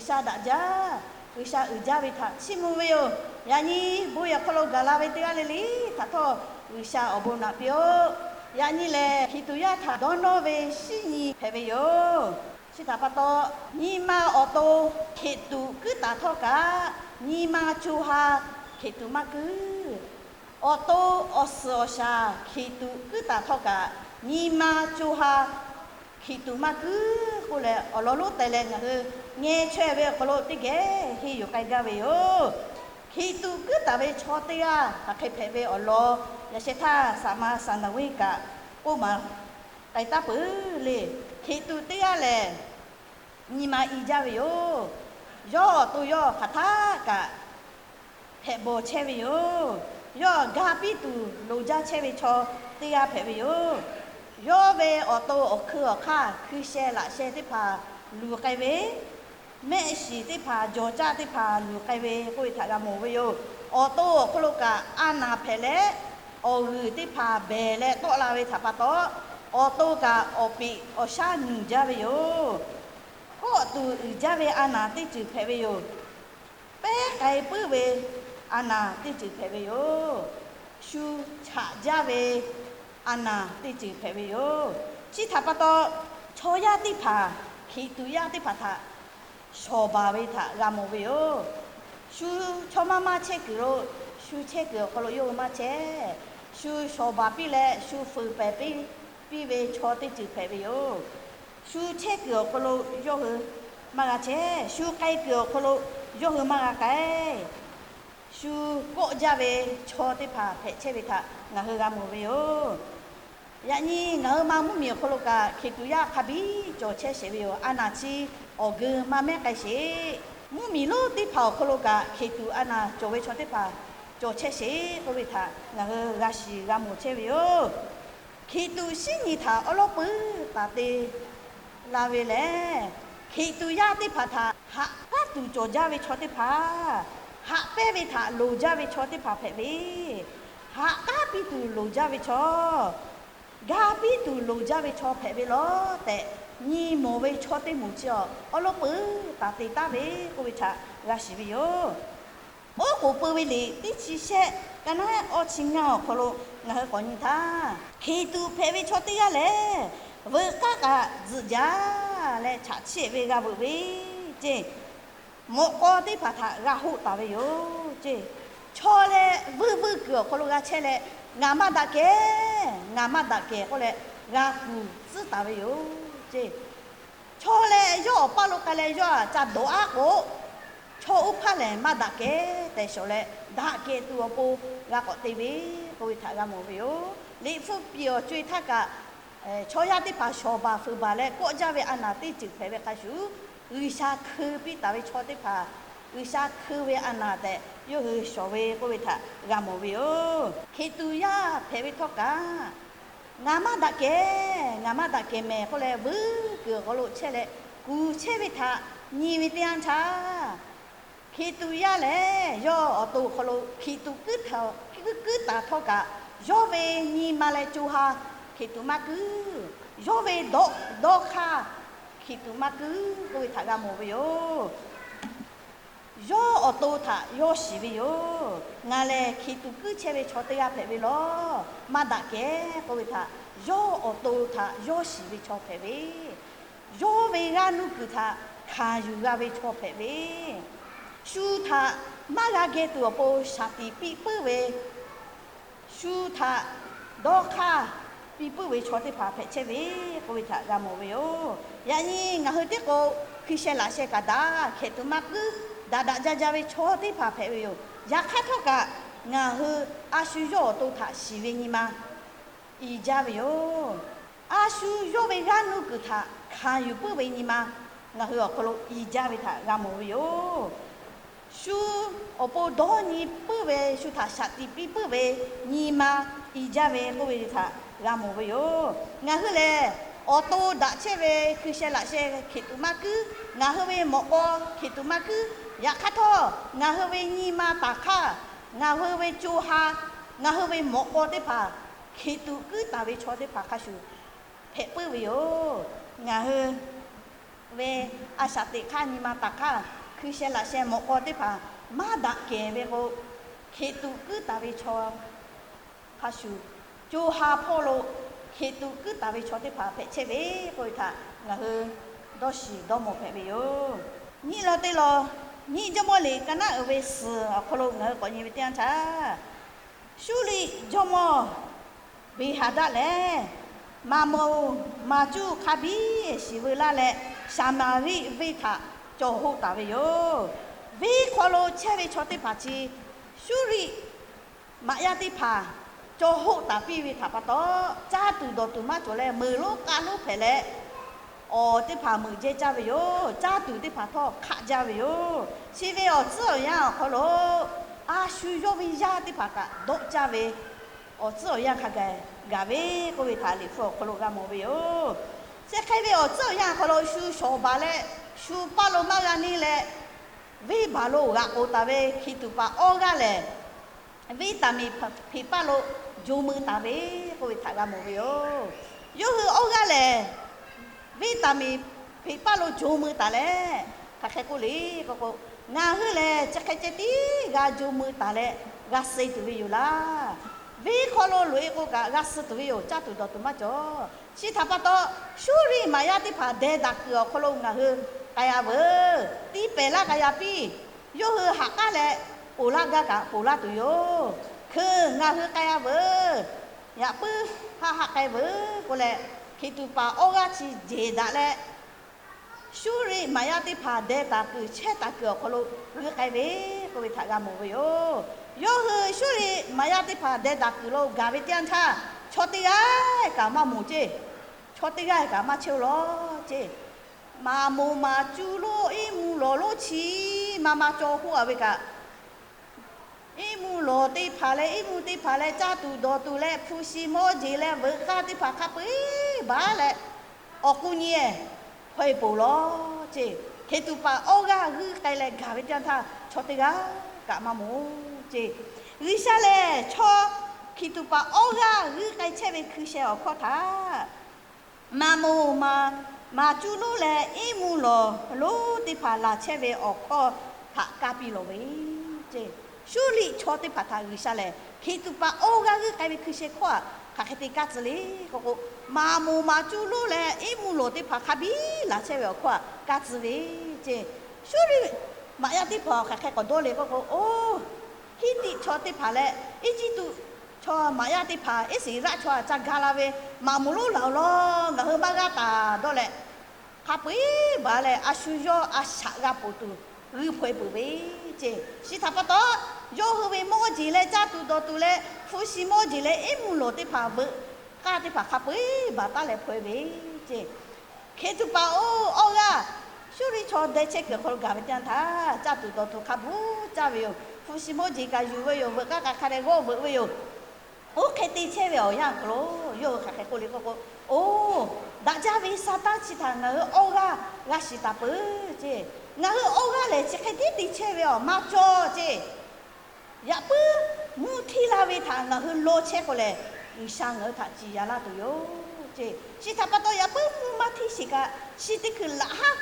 G'uiˬsha daꞈ jaˇ, G'uiˬsha uiˍ jaˇ ve htaꞈ chiˇ mvuh ve yoˬ. Yaꞈ nyi bon yehˬ hk'aw lo gaˬ la ve teˇ g'aˇ le le htaꞈ htawˇ G'uiˬsha awˬ bon naꞈ piˇ-oˆ. Yaꞈ nyi lehˬ, hkiˬ tuꞈ yaˇ htaꞈ dawˇ nawˇ ve shinˉ nyi hpehꞈ ve yoˬ. Chi htaꞈ pa taw, nyi ma awˬ to hkiˬ tuꞈ kuiˉ taˍ htawˇ kaꞈ, nyi ma co ha hkiˬ tuꞈ maˇ kuiˉ. Awˬ to awˬ suhˍ awˬ shaˍ hkiˬ tuꞈ kuiˉ taˍ htawˇ kaꞈ, nyi ma co ha hkiˬ tuꞈ maˇ kuiˉ k'oˆ leh, awˬ lawn lonˉ teh leh ngaˬ hui ngeh chaweh ve awˬ hk'aw lo teˇ geh henˇ yuˬ k'ai gaˇ ve yoˬ. Hkiˬ tuꞈ kuiˉ taˍ ve chaw teˇ g'aˇ hk'aˬ hk'e hpehꞈ ve awˬ lawn yaꞈ sheh htaˇ, saˍ ma saˍ naˍ venˇ kaꞈ k'oˆ maˍ k'ai taˉ peuˬ le. Hkiˬ tuꞈ teˇ g'aˇ lehˬ, nyi ma i jaˇ ve yoˬ. Yawˇ awˬ to yawˇ hk'aˬ htaˆ kaꞈ hpehꞈ bawˬ chehˇ ve yoˬ. Yawˇ ga piˇ tuˬ loˍ jaˇ chehˇ ve chaw teˇ g'aˇ hpehꞈ ve yoˬ. Yawˇ ve awˬ to awˬ hkui awˬ hk'aˇ hkui sheh laꞈ sheh teˇ hpaˍ luˬ k'ai ve, mehˆ shiˍ teˇ hpaˍ, jawˬ caˆ teˇ hpaˍ luˬ k'ai ve k'oˆ ve htaꞈ g'a mawˬ ve yoˬ. Awˬ to awˬ hk'aw lo kaꞈ a naˍ hpehꞈ leh, awˬ g'uiˬ teˇ hpaˍ behˬ leh tawˆ la ve htaꞈ pa taw, awˬ to kaꞈ awˬ peꞈ awˬ shaˉ nuˬ jaˇ ve yoˬ. Kawˆ tuˬ uiˍ jaˇ ve a naˍ teˇ ceuˬ hpehꞈ ve yoˬ. Pehˉ k'ai puiˉ ve a naˍ teˇ ceuˬ hpehꞈ ve yoˬ. Shu chaꞈ jaˇ ve a naˍ teˇ ceuˬ hpehꞈ ve yoˬ. Chi htaꞈ pa taw, chaw yaˇ teˇ hpaˍ, hkiˬ tuꞈ yaˇ teˇ hpaˍ htaꞈ shawˍ baˬ ve htaꞈ g'a mawˬ ve yoˬ. Shu chaw maˇ maˇ chehˇ kuiˬ lo, shu chehˇ kuiˬ awˬ hk'aw lo yawˇ hui maˇ chehˇ. Shu shawˍ baˬ piˇ leh shu fuiˍ pehˍ piˇ, piˇ ve chaw teˇ ceuˬ hpehꞈ ve yoˬ. Shu chehˇ kuiˬ awˬ hk'aw lo yawˇ hui maˇ g'a chehˇ. Shu k'ai kuiˬ awˬ hk'aw lo yawˇ hui maˇ g'a k'ai. Shu kawˆ jaˇ ve chaw teˇ hpaˍ hpehꞈ chehˇ ve htaꞈ ngaˬ hui g'a mawˬ ve yoˬ. Yaꞈ nyi ngaˬ hui ma mvuhˇmiˬ awˬ hk'aw lo kaꞈ hkiˬ tuꞈ yaˇ hk'a biˇ cawˬ chehˇ sheˍ ve yoˬ. A naˍ chi awˬ geu maˇ mehˉ k'ai sheˍ. Mvuhˇmiˬ lonˉ teˇ hpaˍ awˬ hk'aw lo kaꞈ hkiˬ tuꞈ a naˍ cawˬ ve chaw teˇ hpaˍ cawˬ chehˇ sheˍ k'oˆ ve htaꞈ ngaˬ hui g'a shiˍ g'a mawˬ chehˇ ve yoˬ. Hkiˬ tuꞈ shinˉ nyi htaꞈ awˉ lawˉ peuˬ taˍ te la ve lehˬ, hkiˬ tuꞈ yaˇ teˇ hpaˍ htaꞈ haꞈ k'aˉ tuˬ cawˬ jaˇ ve chaw teˇ hpaˍ, haꞈ pehnˇ ve htaꞈ loˍ jaˇ ve chaw teˇ hpaˍ hpehꞈ ve, haꞈ k'aˉ piˇ tuˬ loˍ jaˇ ve chaw, ga piˇ tuˬ loˍ jaˇ ve chaw hpehꞈ ve lawˬ tehꞈ, nyi mawˬ ve chaw teˇ moˍ chi awˬ awˉ lawˉ peuˬ taˍ te taˍ ve k'oˆ ve htaꞈ g'a shiˍ ve yoˬ. Oˉ k'oˍ peu ve liꞈ teˇ chi shehˆ, ka naˉ awˇ chi ngaˇ awˬ hk'aw lo ngaˬ hui k'awꞈ nyi htaˇ, hkiˬ tuꞈ hpehꞈ ve chaw teˇ g'aˇ lehˬ, veuꞈ k'aˉ kaꞈ tzuhꞈ jaˇ leh chaꞈ chiˆ ve g'a veuꞈ ve ceˇ, mawꞈ k'aw teˇ hpaˍ htaꞈ g'a hoˆ taˍ ve yoˬ ceˇ. Chaw leh vuiˇ vuiˇ kuiˬ awˬ hk'aw lo g'a chehˇ leh, ngaˬ maˇ daꞈ kehˬ, ngaˬ maˇ daꞈ kehˬ k'oˆ leh g'a kuˬ tcuhˉ taˍ ve yoˬ ceˇ. Chaw leh yawˇ awˬ paˇ lo k'ai leh yawˇ aꞈ ca dawꞈ aˉ k'o, chaw oˇ hpaˇ lehˬ maˇ daꞈ kehˬ tehꞈ shawˍ leh, daꞈ kehˬ tuˬ awˬ pon g'a k'awꞈ te ve k'oˆ ve htaꞈ g'a mawˬ ve yoˬ. Liꞈ hpu piˍ awˬ co-e htaˇ kaꞈ, chaw yaˇ teˇ hpaˍ shawˍ baˬ fuiˍ baˬ leh kawˆ jaˇ ve a naˍ teˇ ceuˬ hpehꞈ ve hk'a shuˍ, G'uiˬsha hkeu piˇ taˍ ve chaw teˇ hpaˍ, G'uiˬsha hkeu ve a naˍ tehꞈ yawˇ hui shawˍ ve k'oˆ ve htaꞈ g'a mawˬ ve yoˬ. Hkiˬ tuꞈ yaˇ hpehꞈ ve htawˇ kaꞈ, ngaˬ maˇ daꞈ kehˬ, ngaˬ maˇ daꞈ kehˬ mehˍ k'oˆ leh vuiˇ kuiˬ awˬ hk'aw lo chehˇ leh kuˬ chehˇ ve htaꞈ nyi ve teˇ yanˇ htaˇ, hkiˬ tuꞈ yaˇ lehˬ yawˇ awˬ to awˬ hk'aw lo hkiˬ tuꞈ kuiˉ taˍ, kuiˉ taˍ htawˇ kaꞈ, yawˇ ve nyi ma leh co ha hkiˬ tuꞈ maˇ kuiˉ, yawˇ ve dawˇ hk'aˇ hkiˬ tuꞈ maˇ kuiˉ k'oˆ ve htaꞈ g'a mawˬ ve yoˬ. Yawˇ awˬ to htaꞈ yawˇ shiˍ ve yoˬ. Ngaˬ lehˬ hkiˬ tuꞈ kuiˉ chehˇ ve chaw teˇ g'aˇ hpehꞈ ve lawˬ, maˇ daꞈ kehˬ k'oˆ ve htaꞈ yawˇ awˬ to htaꞈ yawˇ shiˍ ve chaw hpehꞈ ve, yawˇ ve g'aˇ nuˇ kuiˬ htaꞈ hkanˍ yuˬ g'a ve chaw hpehꞈ ve, shu htaꞈ maˇ g'a geh tuˬ awˬ pon shaˍ tiꞈ piˇ puiˉ ve, shu htaꞈ dawˇ hk'aˇ piˇ puiˉ ve chaw teˇ hpaˍ hpehꞈ chehˇ ve k'oˆ ve htaꞈ g'a mawˬ ve yoˬ. Yaꞈ nyi ngaˬ hui teˇ k'o hkui sheh laꞈ sheh kaꞈ daꞈ, hkehꞈ tuˬ maˇ kuiˉ, daꞈ daꞈ jaˇ jaˇ ve chaw teˇ hpaˍ hpehꞈ ve yoˬ. Yaꞈ hk'aˇ htawˇ kaꞈ ngaˬ hui a shu yawˇ awˬ to htaꞈ shiˍ ve nyi ma i jaˇ ve yoˬ. A shu yawˇ ve g'aˇ nuˇ kuiˬ htaꞈ hkanˍ yuˬ puiˉ ve nyi ma ngaˬ hui awˬ hk'aw lo i jaˇ ve htaꞈ g'a mawˬ ve yoˬ. Shu awˬ pon dawˇ nyi puiˉ ve, shu htaꞈ shaˍ tiꞈ piˇ puiˉ ve nyi ma i jaˇ ve k'oˆ ve htaꞈ g'a mawˬ ve yoˬ. Ngaˬ hui lehˬ, awˬ to daꞈ chehˇ ve hkui sheh laꞈ sheh hkehꞈ tuˬ maˇ kuiˉ, ngaˬ hui ve mawꞈ k'aw hkehꞈ tuˬ maˇ kuiˉ, yaꞈ hk'aˇ htawˇ ngaˬ hui ve nyi ma taˍ hk'aˇ, ngaˬ hui ve co ha, ngaˬ hui ve mawꞈ k'aw teˇ hpaˍ hkehꞈ tuˬ kuiˉ taˍ ve chaw teˇ hpaˍ hk'a shuˍ hpehꞈ puiˉ ve yoˬ. Ngaˬ hui ve a shaꞈ teꞈ hk'aˇ nyi ma taˍ hk'aˇ, hkui sheh laꞈ sheh mawꞈ k'aw teˇ hpaˍ maˇ daꞈ kehˬ ve k'o, hkeꞈ tuꞈ kuiˉ taˍ ve chaw hk'a shuˍ, co ha hpawˇ lo hkeꞈ tuꞈ kuiˉ taˍ ve chaw teˇ hpaˍ hpehꞈ chehˇ ve k'oˆ ve htaꞈ ngaˬ hui dawˇ shiˍ dawˇ mawˬ hpehꞈ ve yoˬ. Nyiˇ lawn teˇ lawn, nyiˇ Jawˇmawˇ liꞈ ka naˉ uiˍ ve suhˍ awˬ hk'aw lo ngaˬ hui k'awꞈ nyi ve teˇ yanˇ htaˇ, Suˇriˆ jawˇmawˇ Beˍhaˍdaˆ lehˬ, maˍ moˍ maˍ cuˇ hk'a biˇ shiˍ veu laˇ leh, Saˍmaˍriˆ venˇ htaꞈ cawˬ hoˆ taˍ ve yoˬ. Venˇ hk'aw lo chehˇ ve chaw teˇ hpaˍ chi Suˇriˆ maꞈ yaˇ teˇ hpaˍ cawˬ hoˆ taˍ piˇ ve htaꞈ pa taw, caˇ tuˬ dawˬ tuˬ maˇ cawˬ leh, meuˍ lonˉ k'aˆ lonˉ hpehꞈ leh, awˬ teˇ hpaˍ meuꞈ jehˇ caˇ ve yoˬ. Caˇ tuˬ teˇ hpaˍ htawˇ hk'aˆ jaˇ ve yoˬ. Chi ve awˬ tcuhˉ awˬ yanˇ awˬ hk'aw lo, a shu yawˇ ve yaˇ teˇ hpaˍ kaꞈ dawˆ caˇ ve awˬ tcuhˉ awˬ yanˇ hk'a gaˬ gaˬ ve k'oˆ ve htaꞈ Liꞈ hpu awˬ hk'aw lo g'a mawˬ ve yoˬ. Chi hk'e ve awˬ tcuhˉ awˬ yanˇ awˬ hk'aw lo shu shawˍ baˬ leh, shu paˇ lo maˇ g'a neˇ leh, venˇ baˬ lo g'aꞈ k'oˍ taˍ ve hkiˬ tuꞈ paˍ awˇ g'aˇ lehˬ, venˇ taˍ miˍ hpeꞈ paˇ lo jo mui taˍ ve k'oˆ ve htaꞈ g'a mawˬ ve yoˬ. Yawˇ hui awˇ g'aˇ lehˬ, venˇ taˍ miˍ hpeꞈ paˇ lo jo mui taˍ leh, hk'aˬ hk'e k'oˆ le k'o k'o, ngaˬ hui lehˬ chi hk'e ceh tiˉ g'a jo mui taˍ leh g'a suh tuˬ ve yoˬ laˇ. Venˇ hk'aw lo loꞈ-e k'o kaꞈ g'a suh tuˬ ve yoˬ. Caˇ tuˬ dawˬ tuˬ maˇ cawˬ. Chi htaꞈ pa taw, Suˇriˆ maꞈ yaˇ teˇ hpaˍ deh daꞈ kuiˬ awˬ hk'aw lo ngaˬ hui k'ai-a veuˬ. Tiˇ pehˍ laˇ k'ai-a piˇ. Yawˇ hui haꞈ k'aˉ leh ponˬ laˇ gaˇ kaꞈ ponˬ laˇ tuˬ yoˬ. Hkui ngaˬ hui k'ai-a veuˬ. Yaꞈ puiˉ haˆ haˆ k'ai veuˬ k'oˆ leh, hkiˬ tuꞈ paˍ awˇ g'aˇ chi jeˬ daꞈ leh, Suˇriˆ maꞈ yaˇ teˇ hpaˍ deh taˍ kuiˬ chehˇ taˍ kuiˬ awˬ hk'aw lo g'uiˇ k'ai ve k'oˆ ve htaꞈ g'a mawˬ ve yoˬ. Yawˇ hui Suˇriˆ maꞈ yaˇ teˇ hpaˍ deh daꞈ kuiˬ lo gaˬ ve teˇ yanˇ htaˇ, chaw teˇ g'aˇ kaꞈ maˇ moˍ ceˇ. Chaw teˇ g'aˇ kaꞈ maˇ chehˇ-oˬ lawˬ ceˇ. Maˍ moˍ maˍ cuˇ lonˉ iˉ mvuhˇ lawˬ lonˉ chi maˇ maˇ cawˬ hoˆ-a ve kaꞈ, iˉ mvuhˇ lawˬ teˇ hpaˍ leh iˉ mvuhˇ teˇ hpaˍ leh caˇ tuˬ dawˬ tuˬ leh hpu shi mawˇ jeˬ leh veuꞈ k'aˇ teˇ hpaˍ hk'a peu-eˬ baˬ leh, awˬ k'u nyi-e hpaw-e poˬ lawˬ ceˇ. Hkiˬ tuꞈ paˍ awˇ g'aˇ g'uiˇ k'ai leh gaˬ ve teˇ yanˇ htaˇ, chaw teˇ g'aˇ kaꞈ maˇ moˍ ceˇ. G'uiˬsha lehˬ, chaw hkiˬ tuꞈ paˍ awˇ g'aˇ g'uiˇ k'ai chehˇ ve hkui sheh awˬ hkawˇ htaꞈ maˍ moˍ maˍ cuˇ lonˉ leh iˉ mvuhˇ lawˬ lonˉ teˇ hpaˍ laˬ chehˇ ve awˬ hkawˇ htaꞈ kaˇ piˇ lawˬ ve ceˇ. Suˇriˆ chaw teˇ hpaˍ htaꞈ G'uiˬsha lehˬ, hkiˬ tuꞈ paˍ awˇ g'aˇ g'uiˇ k'ai ve hkui sheh hkawˇ aꞈ hk'aˬ hk'e te kaˇ tcuh le k'o k'o, maˍ moˍ maˍ cuˇ lonˉ leh iˉ mvuhˇ lawˬ teˇ hpaˍ hk'a biˇ laˬ chehˇ ve awˬ hkawˇ aꞈ kaˇ tcuh ve ceˇ. Suˇriˆ maꞈ yaˇ teˇ hpaˍ hk'aˬ hk'e k'awꞈ dawˇ le k'o k'o, oˬ, Hkiˇtiˆ chaw teˇ hpaˍ leh Eˇjiˇtuꞈ chaw maꞈ yaˇ teˇ hpaˍ Iˉsaˍreˍlaˆ chaw aꞈ ca ga la ve maꞈ moˍ lonˉ laˬ-oˬ lawˬ, ngaˬ hui maˇ g'aˇ taˍ dawˇ leh, hk'a peu-eˬ baˬ leh a shu yawˇ a shaꞈ g'a ponˬ tuˬ g'uiˇ hpaw-e peuˬ ve ceˇ. Chi htaꞈ pa taw, yawˇ hui ve mawˇ jeˬ leh caˇ tuˬ dawˬ tuˬ leh hpu shi mawˇ jeˬ leh iˉ mvuhˇ lawˬ teˇ hpaˍ veuꞈ k'aˇ teˇ hpaˍ hk'a peu-eˬ baˬ taˉ leh hpaw-e ve ceˇ. Hkiˬ tuꞈ paˍ oˇ awˇ g'aˇ Suˇriˆ chaw deh chehˇ kuiˬ awˬ hk'aw lo gaˬ ve teˇ yanˇ htaˇ, caˇ tuˬ dawˬ tuˬ hk'a bvuhˇ caˇ ve yoˬ. Hpu shi mawˇ jeˬ kaꞈ yuˬ ve yoˬ. Veuꞈ k'aˇ kaꞈ hk'a dehꞈ g'awˇ veuꞈ ve yoˬ. Oˇ hk'e te chehˇ ve awˬ yanˇ awˬ hk'aw lo yawˇ hui hk'aˬ hk'e k'oˆ le k'o k'o, oˬ, daꞈ jaˇ ve Saˍtanˍ chi htaꞈ ngaˬ hui awˇ g'aˇ g'a shiˍ taˍ peuˬ ceˇ. Ngaˬ hui awˇ g'aˇ lehˬ chi hk'e tiˉ te chehˇ ve awˬ maˇ cawˇ ceˇ. Yaꞈ puiˉ mvuhˇ hteˇ la ve htaꞈ ngaˬ hui law chehˇ k'o lehˬ, G'uiˬsha ngaˬ hui htaꞈ ciˍ ya laˇ tuˬ yoˬ ceˇ. Chi htaꞈ pa taw, yaꞈ puiˉ mvuhˇ maˇ hteˇ sheˍ kaꞈ, chi teˇ hkui laꞈ haˉ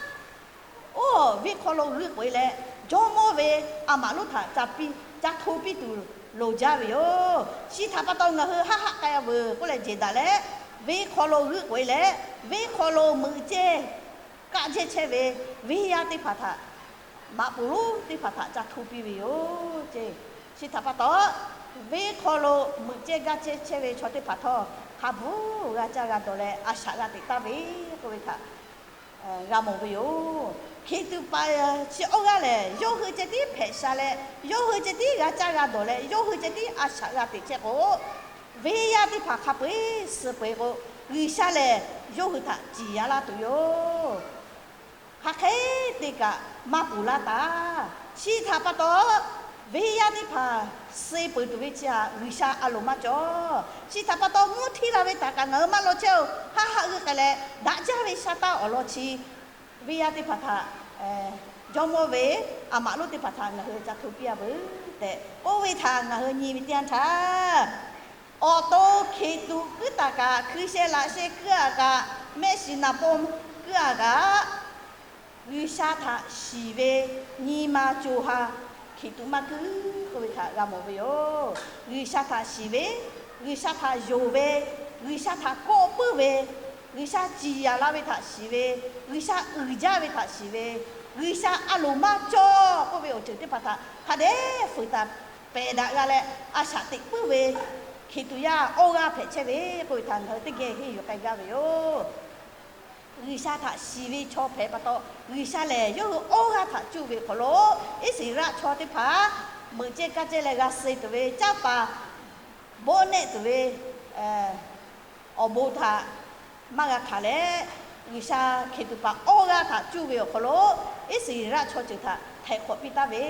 oˇ venˇ hk'aw lo g'uiˇ k'oꞈ-e leh, jawˇmawˇ ve a maꞈ lonˉ htaꞈ ca piˇ, ca hto piˇ tuˬ loˍ jaˇ ve yoˬ. Chi htaꞈ pa taw, ngaˬ hui haˆ haˆ k'ai-a veuˬ k'oˆ leh jeˬ daꞈ leh, venˇ hk'aw lo g'uiˇ k'oꞈ-e leh, venˇ hk'aw lo meuꞈ cehˇ kaˆ jehˇ chehˇ ve venˇ yaˇ teˇ hpaˍ htaꞈ, maꞈ poˍ lonˉ teˇ hpaˍ htaꞈ ca hto piˇ ve yoˬ ceˇ. Chi htaꞈ pa taw, venˇ hk'aw lo meuꞈ cehˇ gaˇ cehˇ chehˇ ve chaw teˇ hpaˍ htawˇ, hk'a bvuhˇ g'a caˇ g'a dawˬ leh a shaꞈ g'a teꞈ taˍ ve k'oˆ ve htaꞈ g'a mawˬ ve yoˬ. Hkiˬ tuꞈ paˍ chi awˇ g'aˇ lehˬ, yawˇ hui ceh tiˉ hpehꞈ sha leh, yawˇ hui ceh tiˉ g'a caˇ g'a dawˬ leh, yawˇ hui ceh tiˉ a shaꞈ g'a teꞈ chehˇ k'o, venˇ yaˇ teˇ hpaˍ hk'a peu-eˬ suh peu-eˬ k'o, G'uiˬsha lehˬ yawˇ hui htaꞈ ciˍ ya laˇ tuˬ yoˬ. Hk'aˬ hk'e te kaꞈ maˇ ponˬ laˇ taˍ. Chi htaꞈ pa taw, venˇ yaˇ teˇ hpaˍ suh peuˬ tuˬ ve chi htaꞈ G'uiˬsha a loˍ maˇ cawˬ. Chi htaꞈ pa taw, mvuhˇ hteˇ la ve htaꞈ kaꞈ ngaˬ hui maˇ law chehˇ-oˬ. Haˆ haˆ g'uiˇ k'ai leh, daꞈ jaˇ ve Saˍtanˍ awˬ lawn chi venˇ yaˇ teˇ hpaˍ htaꞈ, jawˇmawˇ ve a maꞈ lonˉ teˇ hpaˍ htaꞈ ngaˬ hui ca hto piˇ-a veuˬ tehꞈ k'oˆ ve htaꞈ ngaˬ hui nyi ve teˇ yanˇ htaˇ, awˬ to hkiˬ tuꞈ kuiˉ taˍ kaꞈ, hkui sheh laꞈ sheh kuiˉ-a kaꞈ, mehˆ shiˍ naˍ paw kuiˉ-a kaꞈ, G'uiˬsha htaꞈ shiˍ ve nyi ma co ha hkiˬ tuꞈ maˇ kuiˉ k'oˆ ve htaꞈ g'a mawˬ ve yoˬ. G'uiˬsha htaꞈ shiˍ ve, G'uiˬsha htaꞈ yonˍ ve, G'uiˬsha htaꞈ kawˆ puiˉ ve, G'uiˬsha ciˍ yanˍ la ve htaꞈ shiˍ ve, G'uiˬsha uiˍ jaˇ ve htaꞈ shiˍ ve, G'uiˬsha a loˍ maˇ cawˇ k'oˆ ve awˬ ceuˬ teˇ hpaˍ htaꞈ hk'a dehꞈ fuiˍ taˍ pehˬ daꞈ g'a leh, a shaꞈ teꞈ puiˉ ve hkiˬ tuꞈ yaˇ awˇ g'aˇ hpehꞈ chehˇ ve k'oˆ ve htaꞈ ngaˬ hui teˇ geh henˇ yuˬ k'ai gaˇ ve yoˬ. G'uiˬsha htaꞈ shiˍ ve chaw hpehꞈ pa taw, G'uiˬsha lehˬ yawˇ hui awˇ g'aˇ htaꞈ cuˇ ve awˬ hk'aw lo, Iˉsaˍreˍlaˆ chaw teˇ hpaˍ meuꞈ ceh kaˇ ceh leh g'a suh tuˬ ve caˇ paˍ bawˆ nehˆ tuˬ ve awˬ bon htaꞈ maˇ g'a hkanˍ leh, G'uiˬsha hkiˬ tuꞈ paˍ awˇ g'aˇ htaꞈ cuˇ ve awˬ hk'aw lo, Iˉsaˍreˍlaˆ chaw ceuˬ htaꞈ htaiˍ hk'awꞈ piˇ taˉ ve,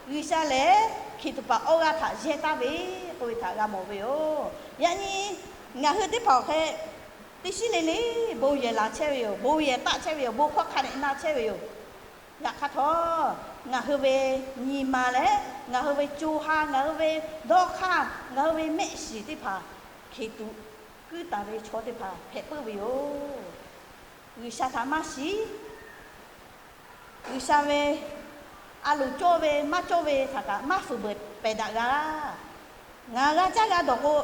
G'uiˬsha lehˬ hkiˬ tuꞈ paˍ awˇ g'aˇ htaꞈ yehˇ taˉ ve k'oˆ ve htaꞈ g'a mawˬ ve yoˬ. Yaꞈ nyi ngaˬ hui teˇ hpaˍ awˬ hk'e teˇ shiˉ le le bon yehˬ laˬ chehˇ ve yoˬ. Bon yehˬ taˆ chehˇ ve yoˬ. Bon hkawˇ hk'a dehꞈ na chehˇ ve yoˬ. Yaꞈ hk'aˇ htawˇ, ngaˬ hui ve nyi ma leh ngaˬ hui ve co ha, ngaˬ hui ve dawˇ hk'aˇ, ngaˬ hui ve mehˆ shiˍ teˇ hpaˍ hkiˬ tuꞈ kuiˉ taˍ ve chaw teˇ hpaˍ hpehꞈ puiˉ ve yoˬ. G'uiˬsha htaꞈ maˇ shiˍ, G'uiˬsha ve a loˍ cawˇ ve maˇ cawˇ ve htaꞈ kaꞈ maˇ fuiˍ beuꞈ pehˬ daꞈ g'a. Ngaˬ g'a caˇ g'a dawˬ k'o,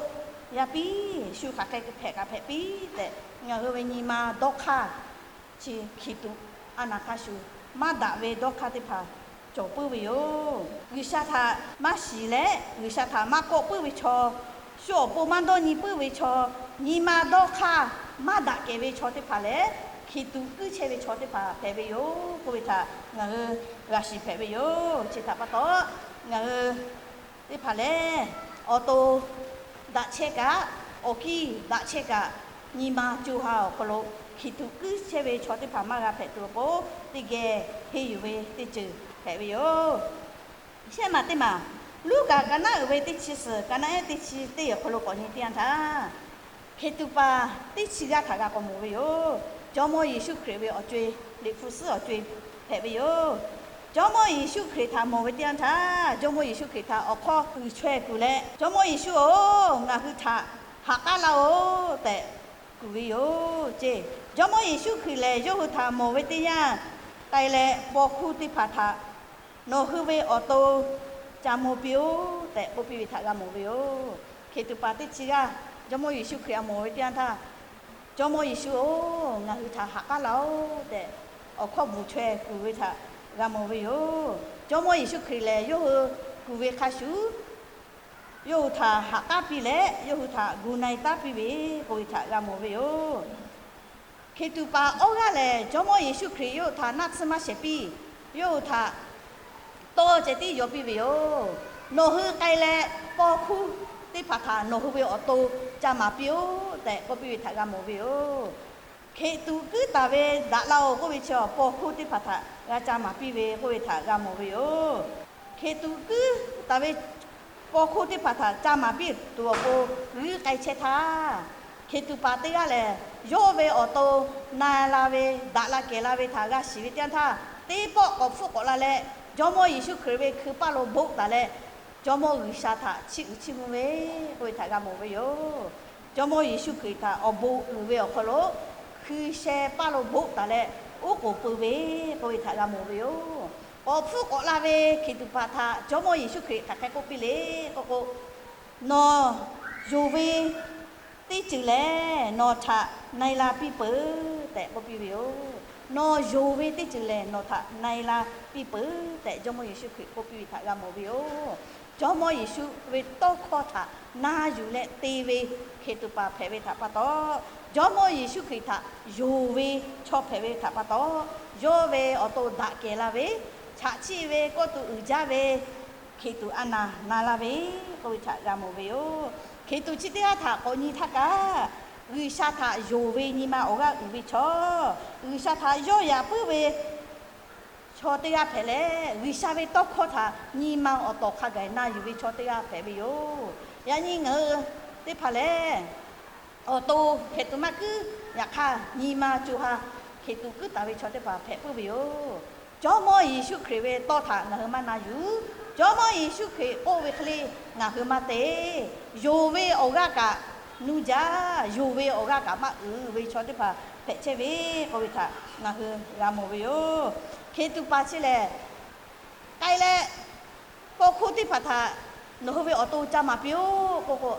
yaˇ piˇ shu hk'aˬ hk'e hpehꞈ kaꞈ hpehꞈ piˇ tehꞈ, ngaˬ hui ve nyi ma dawˇ hk'aˇ chi hkiˬ tuꞈ a naˍ hk'a shuˍ maˇ daꞈ ve dawˇ hk'aˇ teˇ hpaˍ cawˬ puiˉ ve yoˬ. G'uiˬsha htaꞈ maˇ shiˍ leh G'uiˬsha htaꞈ maˇ kawˆ puiˉ ve chaw, shu awˬ pon maˇ dawˇ nyi puiˉ ve chaw, nyi ma dawˇ hk'aˇ maˇ daꞈ kehˬ ve chaw teˇ hpaˍ lehˬ, hkiˬ tuꞈ kuiˉ chehˇ ve chaw teˇ hpaˍ hpehꞈ ve yoˬ k'oˆ ve htaꞈ ngaˬ hui g'a shiˍ hpehꞈ ve yoˬ. Chi htaꞈ pa taw, ngaˬ hui teˇ hpaˍ lehˬ, awˬ to daꞈ chehˇ kaꞈ, awˬ kiˇ daꞈ chehˇ kaꞈ, nyi ma co ha awˬ hk'aw lo hkiˬ tuꞈ kuiˉ chehˇ ve chaw teˇ hpaˍ maˇ g'a hpehꞈ tuˬ awˬ pon, teˇ geh henˇ yuˬ ve teˇ ceuˬ hpehꞈ ve yoˬ. Shehˆ maˬ teˇ maˬ, Luˉkaꞈ ka naˉ uiˍ ve teˇ chi suhˍ, ka naˉ ehˉ teˇ chi teˇ awˬ hk'aw lo k'awꞈ nyi teˇ yanˇ htaˇ, hkiˬ tuꞈ paˍ teˇ chi g'aˇ htaꞈ g'a k'awꞈ mawˬ ve yoˬ. Jawˇmawˇ Yeˍsuˆ Hkriꞈ ve awˬ co-e, Liꞈ hpu suhˉ awˬ co-e hpehꞈ ve yoˬ. Jawˇmawˇ Yeˍsuˆ Hkriꞈ htaꞈ mawˬ ve teˇ yanˇ htaˇ, Jawˇmawˇ Yeˍsuˆ Hkriꞈ htaꞈ awˬ hkawˇ uiˍ chaweh kuˬ leh, Jawˇmawˇ Yeˍsuˆ-oˬ, ngaˬ hui htaꞈ haꞈ k'aˉ laˇ-oˬ tehꞈ kuˬ ve yoˬ ceˇ. Jawˇmawˇ Yeˍsuˆ Hkriꞈ lehˬ, yawˇ hui htaꞈ mawˬ ve teˇ yanˇ, k'ai leh paw hkuˇ teˇ hpaˍ htaꞈ nawˬ hui ve awˬ to ca maw piˇ-oˆ tehꞈ k'oˆ piˇ ve htaꞈ g'a mawˬ ve yoˬ. Hkiˬ tuꞈ paˍ teˇ chi g'aˇ Jawˇmawˇ Yeˍsuˆ Hkriꞈ htaꞈ mawˬ ve teˇ yanˇ htaˇ, Jawˇmawˇ Yeˍsuˆ-oˬ, ngaˬ hui htaꞈ haꞈ k'aˉ laˇ-oˬ tehꞈ, awˬ hkawˇ bvuhˬ chaweh kuˬ ve htaꞈ g'a mawˬ ve yoˬ. Jawˇmawˇ Yeˍsuˆ Hkriꞈ lehˬ, yawˇ hui kuˬ ve hk'a shuˍ, yawˇ hui htaꞈ haꞈ k'aˉ piˇ leh, yawˇ hui htaꞈ gu na-e taˉ piˇ ve k'oˆ ve htaꞈ g'a mawˬ ve yoˬ. Hkiˬ tuꞈ paˍ awˇ g'aˇ lehˬ, Jawˇmawˇ Yeˍsuˆ Hkriꞈ yawˇ hui htaꞈ naˆ tsuhˇ maˇ shehˍ piˇ. Yawˇ hui htaꞈ tawˇ ceh tiˉ yaw piˇ ve yoˬ. Nawˬ hui k'ai leh, paw hkuˇ teˇ hpaˍ htaꞈ nawˬ hui ve awˬ to ca maˍ piˇ-oˆ tehꞈ k'oˆ piˇ ve htaꞈ g'a mawˬ ve yoˬ. Hkiˬ tuꞈ kuiˉ taˍ ve daꞈ laˇ-oˬ k'oˆ ve chi, paw hkuˇ teˇ hpaˍ htaꞈ g'a ca maˍ piˇ ve k'oˆ ve htaꞈ g'a mawˬ ve yoˬ. Hkiˬ tuꞈ kuiˉ taˍ ve paw hkuˇ teˇ hpaˍ htaꞈ ca maˍ piˇ tuˬ awˬ pon g'uiˇ k'ai chehˇ htaˇ, hkiˬ tuꞈ paˍ teˇ g'aˇ lehˬ, yawˇ ve awˬ to na la ve, daꞈ la kehˬ la ve htaꞈ g'a shiˍ ve teˇ yanˇ htaˇ, teˇ pawˆ k'awꞈ hpfuhˆ k'awꞈ la leh, Jawˇmawˇ Yeˍsuˆ Hkriꞈ ve hkui paˇ lo boˆ taˍ leh, Jawˇmawˇ G'uiˬsha htaꞈ chiˇ uiˍ chiˇ mvuh ve k'oˆ ve htaꞈ g'a mawˬ ve yoˬ. Jawˇmawˇ Yeˍsuˆ Hkriꞈ htaꞈ awˬ bon uiˍ ve awˬ hk'aw lo hkui sheh paˇ lo boˆ taˍ leh, oˉ k'oˍ pui ve k'oˆ ve htaꞈ g'a mawˬ ve yoˬ. K'awꞈ hpfuhˆ k'awꞈ la ve hkiˬ tuꞈ paˍ htaꞈ Jawˇmawˇ Yeˍsuˆ Hkriꞈ hk'aˬ hk'e k'oˆ piˇ le k'oˆ k'o, Nawˬ yonˍ ve teˇ ceuˬ lehˬ, nawˬ htaꞈ na-e la piˇ peuˬ tehꞈ k'oˆ piˇ ve yoˬ. Nawˬ yonˍ ve teˇ ceuˬ lehˬ, nawˬ htaꞈ na-e la piˇ peuˬ tehꞈ, Jawˇmawˇ Yeˍsuˆ Hkriꞈ k'oˆ piˇ ve htaꞈ g'a mawˬ ve yoˬ. Jawˇmawˇ Yeˍsuˆ ve tawˇ hkawˇ htaꞈ na yuˬ leh te ve hkiˬ tuꞈ paˍ hpehꞈ ve htaꞈ pa taw, Jawˇmawˇ Yeˍsuˆ Hkriꞈ htaꞈ yonˍ ve chaw hpehꞈ ve htaꞈ pa taw, yawˇ ve awˬ to daꞈ kehˬ la ve, chaꞈ chiˆ ve, kawˇ tuꞈ uiˍ jaˇ ve, hkiˬ tuꞈ a naˍ na la ve k'oˆ ve htaꞈ g'a mawˬ ve yoˬ. Hkiˬ tuꞈ chi teˇ g'aˇ htaꞈ k'awꞈ nyi htaˇ kaꞈ, G'uiˬsha htaꞈ yonˍ ve nyi ma awˬ g'aˇ uiˍ ve chaw, G'uiˬsha htaꞈ yawˇ yaꞈ puiˉ ve chaw teˇ g'aˇ hpehꞈ leh, G'uiˬsha ve tawˇ hkawˇ htaꞈ nyi ma awˬ tawˍ hk'a gaˬ na yuˬ ve chaw teˇ g'aˇ hpehꞈ ve yoˬ. Yaꞈ nyi ngaˬ hui teˇ hpaˍ lehˬ, awˬ to hpehꞈ tuˬ maˇ kuiˉ. Yaꞈ hk'aˇ, nyi ma co ha hkiˬ tuꞈ kuiˉ taˍ ve chaw teˇ hpaˍ hpehꞈ puiˉ ve yoˬ. Jawˇmawˇ Yeˍsuˆ Hkriꞈ ve tawˇ htaꞈ ngaˬ hui maˇ na yuˬ. Jawˇmawˇ Yeˍsuˆ Hkriꞈ k'oˆ ve hk'e le ngaˬ hui maˇ te. Yonˍ ve awˬ g'aˇ kaꞈ nuˇ jaˇ, yonˍ ve awˬ g'aˇ kaꞈ maˇ uiˍ ve chaw teˇ hpaˍ hpehꞈ chehˇ ve k'oˆ ve htaꞈ ngaˬ hui g'a mawˬ ve yoˬ. Hkiˬ tuꞈ paˍ chi lehˬ, k'ai leh paw hkuˇ teˇ hpaˍ htaꞈ nawˬ hui ve awˬ to ca maˍ piˇ-oˆ k'oˆ k'o,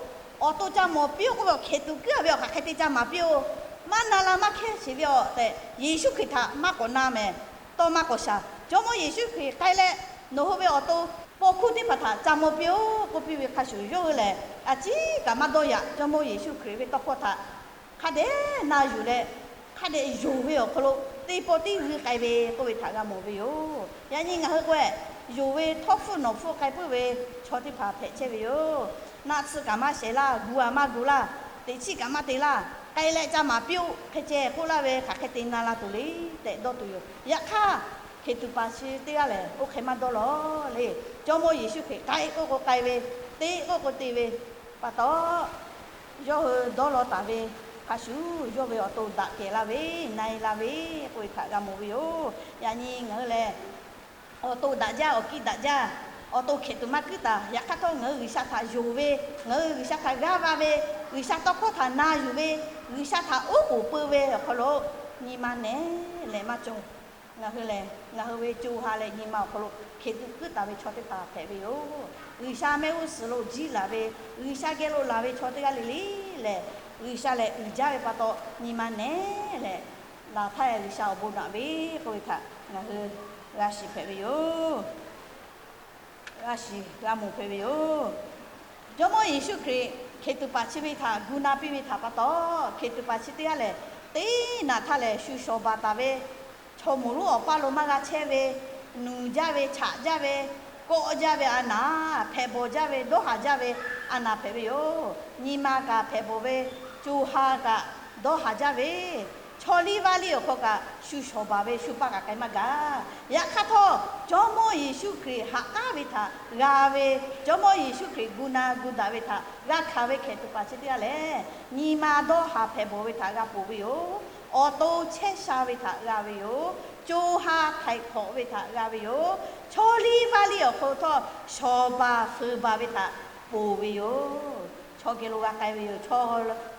awˬ to ca mawˬ piˇ-oˆ k'oˆ ve, hkiˬ tuꞈ kuiˉ-a ve awˬ hk'aˬ hk'e te ca maˍ piˇ-oˆ. Maˇ na la maˇ hkehˇ sheˍ ve awˬ tehꞈ Yeˍsuˆ Hkriꞈ htaꞈ maˇ k'awꞈ na mehˍ. Tawˇ maˇ k'awꞈ shaˍ. Jawˇmawˇ Yeˍsuˆ Hkriꞈ k'ai leh, nawˬ hui ve awˬ to paw hkuˇ teˇ hpaˍ htaꞈ ca mawˬ piˇ-oˆ k'oˆ piˇ ve hk'a shuˍ, yawˇ hui lehˬ a ciˉ kaꞈ maˇ dawˇ yaꞈ. Jawˇmawˇ Yeˍsuˆ Hkriꞈ ve tawˇ hkawˇ htaꞈ hk'a dehꞈ na yuˬ leh, hk'a dehꞈ yonˍ ve awˬ hk'aw lo teˇ pawˆ tiˉ g'uiˇ k'ai ve k'oˆ ve htaꞈ g'a mawˬ ve yoˬ. Yaꞈ nyi ngaˬ hui k'o, yonˍ ve htawˇ hpfuhˇ nawˬ hpfuhˇ k'ai puiˉ ve chaw teˇ hpaˍ hpehꞈ chehˇ ve yoˬ. Naˆ tsuhˇ kaꞈ maˇ shehˍ laˇ, gu-a maˇ gu laˇ, teꞈ chiˆ kaꞈ maˇ te laˇ, k'ai leh ca maˍ piˇ-oˆ hk'e ceh k'oˆ laˇ ve hk'aˬ hk'e te na la tuˬ le tehꞈ dawˇ tuˬ yoˬ. Yaꞈ hk'aˇ, hkiˬ tuꞈ paˍ chi teˇ g'aˇ lehˬ, oˇ hk'e maˇ dawˇ lawˬ le. Jawˇmawˇ Yeˍsuˆ Hkriꞈ k'ai k'oˆ k'o k'ai ve, te k'oˆ k'o te ve pa taw, yawˇ hui dawˇ law taˍ ve hk'a shuˍ, yawˇ ve awˬ to daꞈ kehˬ la ve, na-e la ve k'oˆ ve htaꞈ g'a mawˬ ve yoˬ. Yaꞈ nyi ngaˬ hui lehˬ, awˬ to daꞈ jaˇ, awˬ kiˇ daꞈ jaˇ, awˬ to hkiˬ tuꞈ maˇ kuiˉ taˍ. Yaꞈ hk'aˇ htawˇ, ngaˬ hui G'uiˬsha htaꞈ yonˍ ve, ngaˬ hui G'uiˬsha htaꞈ g'aˇ va ve, G'uiˬsha tawˇ hkawˇ htaꞈ na yuˬ ve, G'uiˬsha htaꞈ oˉ k'oˍ peu ve awˬ hk'aw lo nyi ma nehˬ lehˬ maˇ cawˬ. Ngaˬ hui lehˬ, ngaˬ hui ve co ha leh nyi ma awˬ hk'aw lo hkiˬ tuꞈ kuiˉ taˍ ve chaw teˇ hpaˍ hpehꞈ ve yoˬ. G'uiˬsha mehˆ g'uˇ suhˍ lo jiˇ laˬ ve, G'uiˬsha geh lo laˬ ve chaw teˇ g'aˇ le le lehˬ, G'uiˬsha lehˬ uiˍ jaˇ ve pa taw, nyi ma nehˬ lehˬ laˬ htaˇ, G'uiˬsha awˬ bon naꞈ ve k'oˆ ve htaꞈ ngaˬ hui g'a shiˍ hpehꞈ ve yoˬ. G'a shiˍ g'a mawˬ hpehꞈ ve yoˬ. Jawˇmawˇ Yeˍsuˆ Hkriꞈ hkiˬ tuꞈ paˍ chi ve htaꞈ gu na piˇ ve htaꞈ pa taw, hkiˬ tuꞈ paˍ chi teˇ g'aˇ lehˬ, teˇ naꞈ htaˇ lehˬ shu shawˍ baˬ taˍ ve, chaw moˍ lonˉ awˬ paˇ lo maˇ g'a chehˇ ve, nuˬ jaˇ ve, chaꞈ jaˇ ve, kawˆ jaˇ ve a naˍ, hpehꞈ bawˬ jaˇ ve, dawˇ haˍ jaˇ ve a naˍ hpehꞈ ve yoˬ. Nyi ma kaꞈ hpehꞈ bawˬ ve, co ha kaꞈ dawˇ haˍ jaˇ ve, chaw liˇ vaˇ liˇ awˬ hk'aw kaꞈ shu shawˍ baˬ ve, shu paˇ kaꞈ k'ai maˇ gaˬ. Yaꞈ hk'aˇ htawˇ, Jawˇmawˇ Yeˍsuˆ Hkriꞈ ha k'aˉ ve htaꞈ g'a ve, Jawˇmawˇ Yeˍsuˆ Hkriꞈ gu na gu daꞈ ve htaꞈ g'a hkanˍ ve hkiˬ tuꞈ paˍ chi teˇ g'aˇ lehˬ, nyi ma dawˇ haˍ hpehꞈ bawˬ ve htaꞈ g'a ponˬ ve yoˬ. Awˬ to chehˇ sha ve htaꞈ g'a ve yoˬ. Co ha htaiˍ hk'awꞈ ve htaꞈ g'a ve yoˬ. Chaw liˇ vaˇ liˇ awˬ hk'aw htawˇ shawˍ baˬ feuˍ baˬ ve htaꞈ ponˬ ve yoˬ. Chaw geh lo g'a k'ai ve yoˬ. Chaw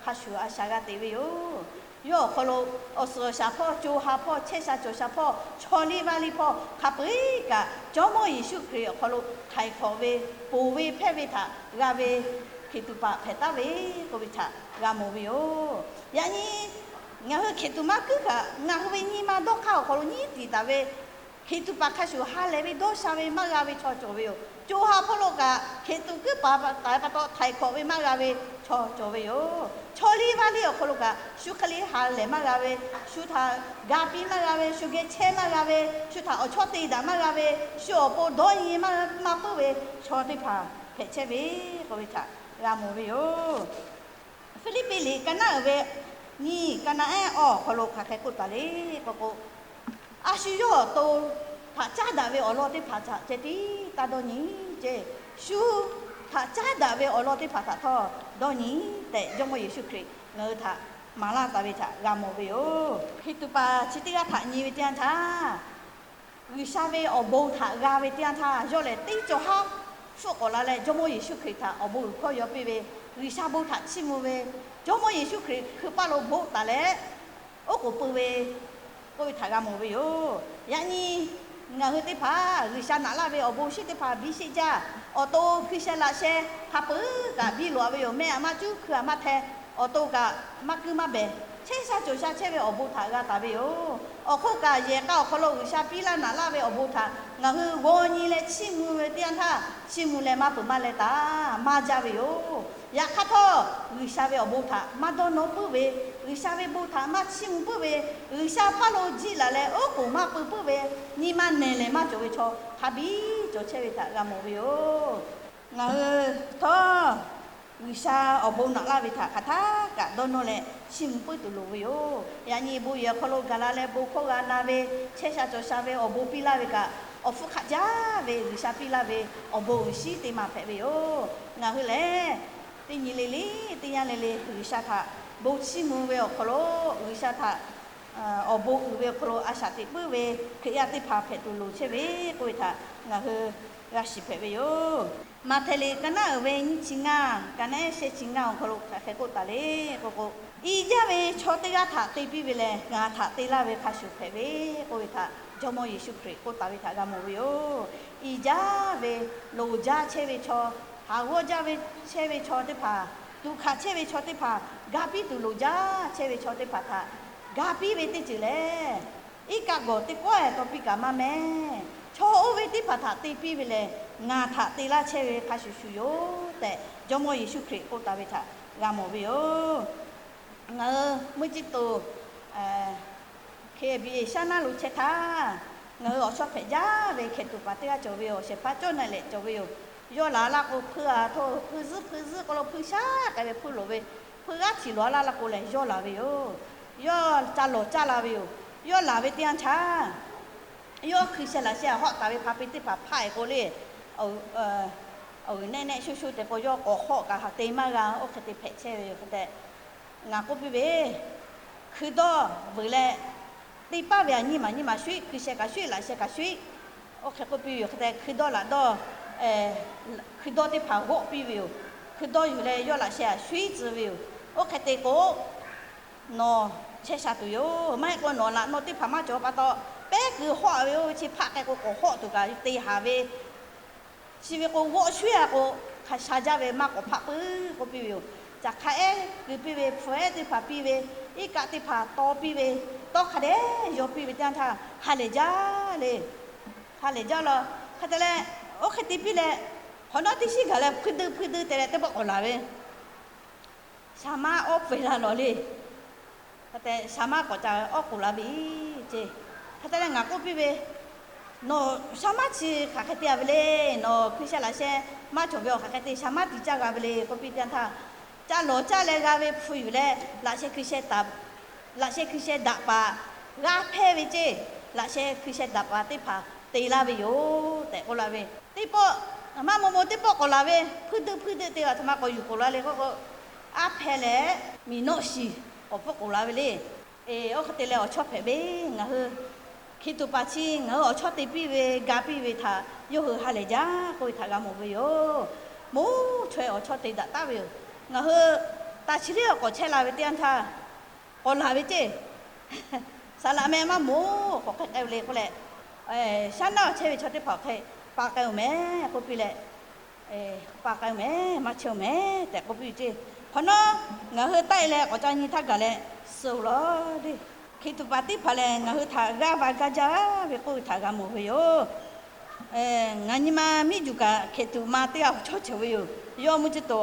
hk'a shuˍ a shaꞈ g'a teꞈ ve yoˬ. Yawˇ awˬ hk'aw lo awˬ suhˍ awˬ shaˍ hpawˇ, co ha hpawˇ, chehˇ sha cawˬ sha hpawˇ, chaw liˇ vaˇ liˇ hpawˇ hk'a peu-eˬ kaꞈ, Jawˇmawˇ Yeˍsuˆ Hkriꞈ awˬ hk'aw lo htaiˍ hk'awꞈ ve, ponˬ ve hpehˇ ve htaꞈ g'a ve hkiˬ tuꞈ paˍ hpehꞈ taˍ ve k'oˆ ve htaꞈ g'a mawˬ ve yoˬ. Yaꞈ nyi ngaˬ hui hkiˬ tuꞈ maˇ kuiˉ kaꞈ, ngaˬ hui ve nyi ma dawˇ hk'aˇ awˬ hk'aw lo nyiˉ tiˍ taˍ ve hkiˬ tuꞈ paˍ hk'a shuˍ ha lehˬ ve dawˇ sha ve maˇ g'a ve chaw cawˬ ve yoˬ. Co ha hpawˇ lo kaꞈ hkiˬ tuꞈ kuiˉ paˍ taˍ ve pa taw htaiˍ hk'awꞈ ve maˇ g'a ve chaw cawˬ ve yoˬ. Chaw liˇ vaˇ liˇ awˬ hk'aw lo kaꞈ shu hk'e le ha lehˬ maˇ g'a ve, shu htaꞈ ga piˇ maˇ g'a ve, shu geh chehˇ maˇ g'a ve, shu htaꞈ awˬ chawˇ te daꞈ maˇ g'a ve, shu awˬ pon dawˇ nyi maˇ maˇ puiˉ ve chaw teˇ hpaˍ hpehꞈ chehˇ ve k'oˆ ve htaꞈ g'a mawˬ ve yoˬ. Hpiˇliˇpiˆ liꞈ ka naˉ uiˍ ve nyiˇ, ka naˉ ehˉ awˬ hk'aw lo hk'aˬ hk'e k'oˆ taˍ le k'o k'o, a shu yawˇ awˬ to htaꞈ caˉ daꞈ ve awˬ lawn teˇ hpaˍ htaꞈ ceh tiˉ taˇ dawˇ nyi ceˇ. Shu htaꞈ caˉ daꞈ ve awˬ lawn teˇ hpaˍ htaꞈ htawˇ dawˇ nyi tehꞈ, Jawˇmawˇ Yeˍsuˆ Hkriꞈ ngaˬ hui htaꞈ maˍ laˇ taˍ ve htaꞈ g'a mawˬ ve yoˬ. Hkiˬ tuꞈ paˍ chi teˇ g'aˇ htaꞈ nyi ve teˇ yanˇ htaˇ, G'uiˬsha ve awˬ bon htaꞈ g'a ve teˇ yanˇ htaˇ, yawˇ lehˬ teˇ cawˬ haˉ hpfuhˆ k'awꞈ la leh Jawˇmawˇ Yeˍsuˆ Hkriꞈ htaꞈ awˬ bon uiˍ hkawˇ yaw piˇ ve, G'uiˬsha bon htaꞈ chiˇ mvuh ve, Jawˇmawˇ Yeˍsuˆ Hkriꞈ hkui paˇ lo boˆ taˍ leh oˉ k'oˍ pui ve k'oˆ ve htaꞈ g'a mawˬ ve yoˬ. Yaꞈ nyi ngaˬ hui teˇ hpaˍ G'uiˬsha naꞈ laˇ ve awˬ bon shinˉ teˇ hpaˍ biˇ sheˆ jaˇ. Awˬ to hkui sheh laꞈ sheh hk'a peu-eˬ kaꞈ biˇ loꞈ-a ve yoˬ. Mehˆ aꞈ maˇ cuˉ, hkui aꞈ maˇ hteh, awˬ to kaꞈ maˇ kuiˉ maˇ behˬ, chehˇ sha cawˬ sha chehˇ ve awˬ bon htaꞈ g'a taˍ ve yoˬ. Awˬ hk'oˆ kaꞈ, yehˬ k'a awˬ hk'aw lo G'uiˬsha piˇ laˇ naꞈ laˇ ve awˬ bon htaꞈ ngaˬ hui g'aw nyi leh chiˇ mvuh ve teˇ yanˇ htaˇ, chiˇ mvuh leh maˇ peuˬ maˇ leh taˍ maˇ jaˇ ve yoˬ. Yaꞈ hk'aˇ htawˇ, G'uiˬsha ve awˬ bon htaꞈ maˇ dawˇ nawˇ puiˉ ve, G'uiˬsha ve bon htaꞈ maˇ chiˇ mvuh puiˉ ve, G'uiˬsha paˇ lo jiˆ laˬ leh oˉ k'oˍ maˇ pui puiˉ ve, nyi ma nehˬ lehˬ maˇ cawˬ ve chaw hk'a biˇ cawˬ chehˇ ve htaꞈ g'a mawˬ ve yoˬ. Ngaˬ hui htawˇ G'uiˬsha awˬ bon naꞈ laˇ ve htaꞈ hk'aˬ htaˇ kaꞈ dawˇ nawˇ leh chiˇ mvuh puiˉ tuˬ loˍ ve yoˬ. Yaꞈ nyi bon yehˬ awˬ hk'aw lo gaˬ la leh bon hkawˇ g'a na ve, chehˇ sha cawˬ sha ve awˬ bon piˇ laˇ ve kaꞈ, awˬ hpfuhˇ hk'aˆ jaˇ ve G'uiˬsha piˇ laˇ ve awˬ bon uiˍ shinˉ teˇ ma hpehꞈ ve yoˬ. Ngaˬ hui lehˬ, teˇ nyi le le, teˇ yanˇ le le G'uiˬsha htaꞈ bon chiˇ mvuh ve awˬ hk'aw lo G'uiˬsha htaꞈ awˬ bon uiˍ ve awˬ hk'aw lo a shaꞈ teꞈ puiˉ ve Hkriꞈ yaˇ teˇ hpaˍ hpehꞈ tuˬ loˍ chehˇ ve k'oˆ ve htaꞈ ngaˬ hui g'a shiˍ hpehꞈ ve yoˬ. Maꞈhtehˍ liꞈ ka naˉ uiˍ ve nyiˇ chi ngaˇ, ka naˉ ehˉ shehˆ chi ngaˇ awˬ hk'aw lo hk'aˬ hk'e k'oˆ taˍ le k'o k'o, i jaˇ ve chaw teˇ g'aˇ htaꞈ te piˇ ve lehˬ, ngaˬ htaꞈ te laˇ ve hk'a shuˍ hpehꞈ ve k'oˆ ve htaꞈ Jawˇmawˇ Yeˍsuˆ Hkriꞈ k'oˆ taˍ ve htaꞈ g'a mawˬ ve yoˬ. I jaˇ ve loˍ jaˇ chehˇ ve chaw, haˍ g'awˇ jaˇ ve chehˇ ve chaw teˇ hpaˍ, tuꞈ hkanˍ chehˇ ve chaw teˇ hpaˍ, ga piˇ tuˬ loˍ jaˇ chehˇ ve chaw teˇ hpaˍ htaꞈ ga piˇ ve teˇ ceuˬ lehˬ, iˉ kaˆ gawˬ teˇ kawehˬ taw piˇ kaꞈ maˇ mehˉ. Chaw oˇ ve teˇ hpaˍ htaꞈ te piˇ ve lehˬ, ngaˬ htaꞈ te laˇ chehˇ ve hk'a shuˍ shuˍ yoˬ tehꞈ, Jawˇmawˇ Yeˍsuˆ Hkriꞈ k'oˆ taˍ ve htaꞈ g'a mawˬ ve yoˬ. Ngaˬ hui mvuhˇ ciˇ toˍ hk'e biˇ shaˉ naˉ lo chehˇ htaˇ, ngaˬ hui awˬ chawˇ hpehꞈ jaˇ ve hkehˍ tuꞈ paˍ teˇ g'aˇ cawˬ ve yoˬ. Shehˍ hpaˇ cawˇ na leh cawˬ ve yoˬ. Yawˇ laˬ laˇ k'o, hpuiˇ a htoˆ hpuiˇ zuhˆ hpuiˇ zuhˆ k'aw lo hpuiˇ shaˉ k'ai ve hpuiˇ loˍ ve, hpuiˇ g'aˇ htiꞈ loˍ a laˇ laˇ k'o lehˬ, yawˇ laˬ ve yoˬ. Yawˇ ca lawˬ caˇ la ve yoˬ. Yawˇ laˬ ve teˇ yanˇ htaˇ, yawˇ hkui sheh laꞈ sheh hawˆ taˍ ve hpa peˇ teˇ hpaˍ hpaˆ e k'o le, awˬ g'uiˬ nehˆ nehˆ shuˉ shuˉ te k'o, yawˇ k'awꞈ hawˆ kaꞈ ha te maˇ g'a. Oˇ hk'e te hpehꞈ chehˇ ve yoˬ hk'e te, ngaˬ k'oˆ piˇ ve, hkui dawˇ veuˬ leh, teˇ paˉ ve a nyiˇ maˬ nyiˇ maˬ shuˉ iˉ, hkui sheh kaꞈ shuˉ iˉ, laꞈ sheh kaꞈ shuˉ iˉ. Oˇ hk'e k'oˆ piˇ ve yoˬ hk'e te, hkui dawˇ laꞈ dawˇ, hkui dawˇ teˇ hpaˍ g'awˆ piˇ ve yoˬ. Hkui dawˇ yuˬ leh yawˇ laꞈ sheh a shuˉ iˉ tcuh ve yoˬ. Oˇ hk'e te k'o, nawˬ chehˇ sha tuˬ yoˬ. Maˇ heˆ k'o nawˬ laꞈ naw teˇ hpaˍ maˇ cawˬ pa taw, pehˉ keu hawˆ a ve yoˬ. Chi hpaˆ k'ai k'o k'awꞈ hawˆ tuˬ kaꞈ te haˍ ve, chi ve k'o g'awˆ shuˉ a k'o, hk'a sha jaˇ ve maˇ k'awꞈ hpaˆ puiˉ k'oˆ piˇ ve yoˬ. Caˬ hk'a ehˉ keu piˇ ve, hpu ehˉ teˇ hpaˍ piˇ ve, iˉ kaˆ teˇ hpaˍ taw piˇ ve, tawˇ hk'a dehꞈ yaw piˇ ve teˇ yanˇ htaˇ ha lehˬ jaˇ le. Ha lehˬ jaˇ lawˬ. Hk'e te leh, oˇ hk'e te piˇ leh, hk'awꞈ nawˉ teˇ shiˉ gaˬ leh hpuiˇ duˆ hpuiˇ duˆ te leh teˇ pawˆ k'awꞈ laˬ ve, shaˍ maˇ awˇ peuˬ la lawˬ le. Hk'e te shaˍ maˇ k'awꞈ ca awˇ k'oˍ la ve ceˇ. Hk'e te leh ngaˬ k'oˆ piˇ ve, nawˬ shaˍ maˇ chi hk'aˬ hk'e te a ve le. Nawˬ hkui sheh laꞈ sheh maˇ cawˬ ve awˬ hk'aˬ hk'e te shaˍ maˇ tiꞈ caˇ g'a ve le k'oˆ piˇ teˇ yanˇ htaˇ, ca lawˬ caˇ leh g'a ve hpu yuˬ leh, laꞈ sheh hkui sheh taˍ laꞈ sheh hkui sheh daꞈ paˍ g'a hpehˇ ve ceˇ. Laꞈ sheh hkui sheh daꞈ paˍ teˇ hpaˍ te laˇ ve yoˬ tehꞈ k'oˆ la ve. Teˇ pawˆ, maˇ maw maw teˇ pawˆ k'awꞈ laˬ ve, hpuiˇ duˆ hpuiˇ duˆ te ve aˬ htoꞈ ma k'awꞈ yuˬ k'oˍ la le k'oˆ k'o, aˉ hpehˇ leh miˬ nawˆ shiˍ k'awꞈ pfuhˆ k'oˍ la ve le. Oˇ hk'e te leh awˬ chawˇ hpehꞈ ve, ngaˬ hui hkiˬ tuꞈ paˍ chi ngaˬ hui awˬ chawˇ te piˇ ve ga piˇ ve htaꞈ yawˇ hui ha lehˬ jaˇ k'oˆ ve htaꞈ g'a mawˬ ve yoˬ. Moˇ chaweh awˬ chawˇ te daꞈ taˍ ve yoˬ. Ngaˬ hui taˍ chi liˇ awˬ k'awꞈ chehˇ la ve teˇ yanˇ htaˇ, k'awꞈ laˬ ve ceˇ. Saˍ laꞈ meh maˇ moˍ k'awꞈ hk'e k'ai ve le k'oˆ leh, shaˉ naˉ awˬ chehˇ ve chaw teˇ hpaˍ awˬ hk'e pa k'ai-oˬ mehˍ k'oˆ piˇ leh, pa k'ai-oˬ mehˍ, maˇ chehˇ-oˬ mehˍ tehꞈ k'oˆ piˇ ve ceˇ. Hk'awꞈ nawˉ ngaˬ hui taˆ e leh k'awꞈ ca nyi htaˇ gaˬ leh suh-oˬ lawˬ le. Hkiˬ tuꞈ paˍ teˇ hpaˍ lehˬ, ngaˬ hui htaꞈ g'aˇ va gaˇ jaˇ ve k'oˆ ve htaꞈ g'a mawˬ ve yoˬ. Ngaˬ nyi ma miˇ juˬ kaꞈ hkiˬ tuꞈ ma teˇ g'aˇ awˬ chawˇ cawˬ ve yoˬ. Yawˇ mvuhˇ ciˇ toˍ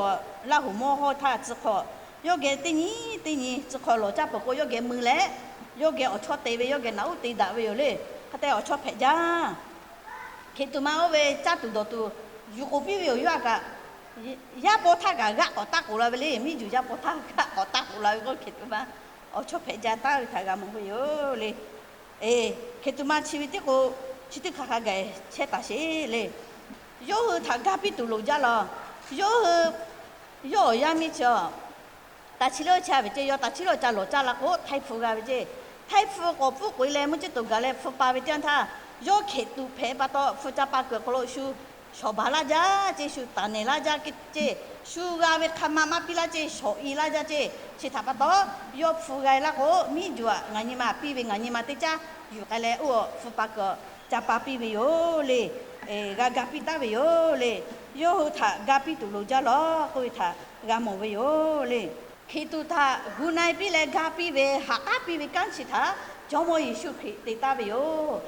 laˇ hoꞈ mawˇ hawˇ htaˇ tcuh hk'awꞈ, yawˇ geh teˇ nyi teˇ nyi tcuh hk'awꞈ lawˬ caˇ peuˬ k'o, yawˇ geh mui leh, yawˇ geh awˬ chawˇ te ve, yawˇ geh naꞈ uˉ te daꞈ ve yoˬ le. Hk'e te awˬ chawˇ hpehꞈ jaˇ. Hkiˬ tuꞈ ma oˇ ve caˇ tuˬ dawˬ tuˬ yuˬ k'oˍ piˇ ve yoˬ. Yawˇ a kaꞈ yaˇ paw htaˇ kaꞈ g'aˆ k'awꞈ taˇ k'oˍ la ve le. Miˇ juˬ yaˇ paw htaˇ g'aˆ k'awꞈ taˇ k'oˍ la ve k'o, hkiˬ tuꞈ ma awˬ chawˇ hpehꞈ jaˇ taˍ ve htaꞈ g'a mawˬ ve yoˬ le. Hkiˬ tuꞈ ma chi ve tiˉ k'o, chi teˇ hk'aˬ hk'a gaˬ chehˇ taˍ sheˍ le. Yawˇ hui htaꞈ ga piˇ tuˬ loˍ jaˇ lawˬ. Yawˇ hui, yawˇ awˬ yaˇ miˇ chi a, taˍ chi leuˆ chehˇ ve ceˇ. Yawˇ taˍ chi leuˆ ca lawˬ caˇ la k'o, htaiˇ hpu g'a ve ceˇ. Htaiˇ hpu k'awꞈ pfuhˆ k'oꞈ e leh mvuhˇ ciˇ toˍ gaˬ leh hpu pa ve teˇ yanˇ htaˇ, yawˇ hkiˬ tuꞈ hpehꞈ pa taw hpu ca pa kuiˬ awˬ hk'aw lo shu shawˍ baˬ laˇ jaˇ ceˇ, shu taˍ nehˬ laˇ jaˇ ceˇ, shu g'a ve hk'a ma maˇ piˇ laˇ ceˇ, shawˍ i laˇ jaˇ ceˇ. Chi htaꞈ pa taw, yawˇ hpu g'a e laˇ k'o, miˇ juˬ aꞈ ngaˬ nyi ma piˇ ve, ngaˬ nyi ma teˇ caˉ yuˬ k'ai leh oˇ hpu pa kuiˬ ca pa piˇ ve yoˬ le. G'a ga piˇ taˍ ve yoˬ le. Yawˇ hui htaꞈ ga piˇ tuˬ loˍ jaˇ lawˬ k'oˆ ve htaꞈ g'a mawˬ ve yoˬ le. Hkiˬ tuꞈ htaꞈ gu na e piˇ leh ga piˇ ve, haꞈ k'aˉ piˇ ve kanˉ chi htaꞈ Jawˇmawˇ Yeˍsuˆ Hkriꞈ te taˍ ve yoˬ.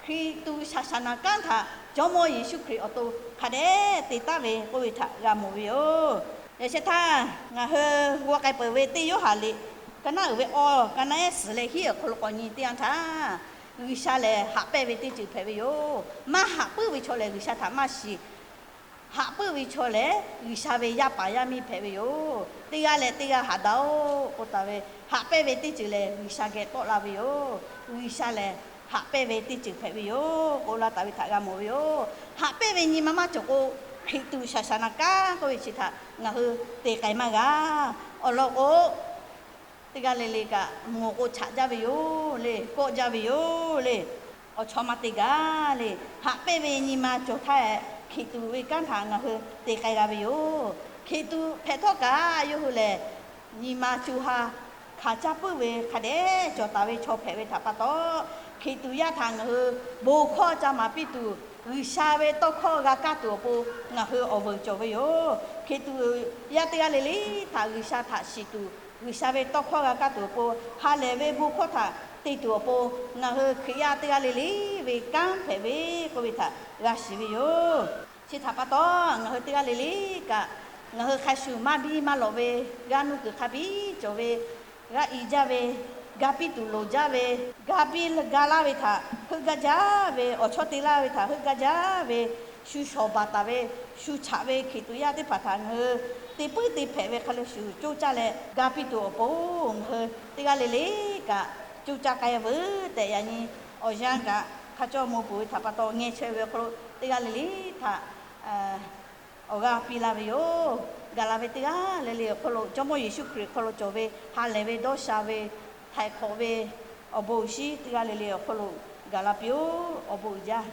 Hkiˬ tuꞈ shaˍ shaˍ naˍ kanˉ htaꞈ Jawˇmawˇ Yeˍsuˆ Hkriꞈ awˬ to hk'a dehꞈ te taˍ ve k'oˆ ve htaꞈ g'a mawˬ ve yoˬ. Yaꞈ sheh htaˇ, ngaˬ hui g'aw k'ai peuˬ ve teˇ Yoˇhanˬ liꞈ ka naˉ uiˍ ve awˬ, ka naˉ ehˉ suhˍ leh hiˉ awˬ hk'aw lo k'awꞈ nyi teˇ yanˇ htaˇ, G'uiˬsha lehˬ haꞈ pehnˇ ve teˇ ceuˬ hpehꞈ ve yoˬ. Maˇ haꞈ puiˉ ve chaw lehˬ, G'uiˬsha htaꞈ maˇ shiˍ. Haꞈ puiˉ ve chaw lehˬ, G'uiˬsha ve yaˇ paˍ yaˇ miˇ hpehꞈ ve yoˬ. Teˇ g'aˇ leh teˇ g'aˇ haꞈ daꞈ-oꞈ k'oˆ taˍ ve, haꞈ pehnˇ ve teˇ ceuˬ lehˬ, G'uiˬsha geh tawˆ la ve yoˬ. G'uiˬsha lehˬ haꞈ pehnˇ ve teˇ ceuˬ hpehꞈ ve yoˬ k'oˆ laˇ taˍ ve htaꞈ g'a mawˬ ve yoˬ. Haꞈ pehnˇ ve nyi ma maˇ cawˬ k'o, Hkiˬ tuꞈ shaˍ shaˍ naˍ kanˉ k'oˆ ve chi htaꞈ ngaˬ hui te k'ai maˇ g'a. Awˬ lawn k'o, teˇ g'aˇ le le kaꞈ mvuhˇ awˬ k'o chaꞈ jaˇ ve yoˬ le, kawˆ jaˇ ve yoˬ le. Awˬ chawˇ maˇ te gaˇ le. Haꞈ pehnˇ ve nyi ma cawˬ htaˇ, hkiˬ tuˬ ve kanˉ htaꞈ ngaˬ hui te k'ai g'a ve yoˬ. Hkiˬ tuˬ hpehꞈ htawˇ kaꞈ yawˇ hui lehˬ, nyi ma co ha hkanˍ caˇ puiˉ ve hk'a dehꞈ cawˬ taˍ ve chaw hpehꞈ ve htaꞈ pa taw, hkiˬ tuˬ yaˇ htaꞈ ngaˬ hui bon hkawˇ ca maˍ piˇ tuˬ, G'uiˬsha ve tawˇ hkawˇ g'a kaˇ tuˬ awˬ pon ngaˬ hui awˬ vuiˬ cawˬ ve yoˬ. Hkiˬ tuˬ yaˇ teˇ g'aˇ le le htaꞈ G'uiˬsha htaꞈ shiˍ tuˬ, G'uiˬsha ve tawˇ hkawˇ g'a kaˇ tuˬ awˬ pon, ha lehˬ ve bon hkawˇ htaꞈ te tuˬ awˬ pon, ngaˬ hui Hkriꞈ yaˇ teˇ g'aˇ le le ve kanˉ hpehꞈ ve k'oˆ ve htaꞈ g'a shiˍ ve yoˬ. Chi htaꞈ pa taw, ngaˬ hui teˇ g'aˇ le le kaꞈ, ngaˬ hui hk'a shuˍ maˇ biˇ maˇ lawꞈ ve, g'aˇ nuˇ kuiˬ hk'a biˇ cawˬ ve, g'aˇ i jaˇ ve, ga piˇ tuˬ loˍ jaˇ ve, ga piˇ ga laˇ ve htaꞈ heuˆ gaˇ jaˇ ve, awˬ chawˇ te laˇ ve htaꞈ heuˆ gaˇ jaˇ ve, shu shawˍ baˬ taˍ ve, shu chaꞈ ve hkiˬ tuˬ yaˇ teˇ hpaˍ htaꞈ ngaˬ hui te puiˉ te hpehꞈ ve hk'a le shuˍ coˇ caˇ leh ga piˇ tuˬ awˬ pon, ngaˬ hui teˇ g'aˇ le le kaꞈ coˇ caˇ k'ai veuˬ tehꞈ yaꞈ nyi awˬ yanˇ kaꞈ hk'a cawˇ mawˬ peuˬ ve htaꞈ pa taw, ngeh chehˇ ve awˬ hk'aw lo teˇ g'aˇ le le htaꞈ awˬ g'aˇ piˇ laˇ ve yoˬ. Gaˬ la ve teˇ g'aˇ le le awˬ hk'aw lo Jawˇmawˇ Yeˍsuˆ Hkriꞈ hk'aw lo cawˬ ve ha lehˬ ve dawˇ sha ve htaiˍ hk'awꞈ ve awˬ bon awˬ shinˉ teˇ g'aˇ le le awˬ hk'aw lo gaˬ la piˇ-oˆ. Awˬ bon uiˍ jaˇ.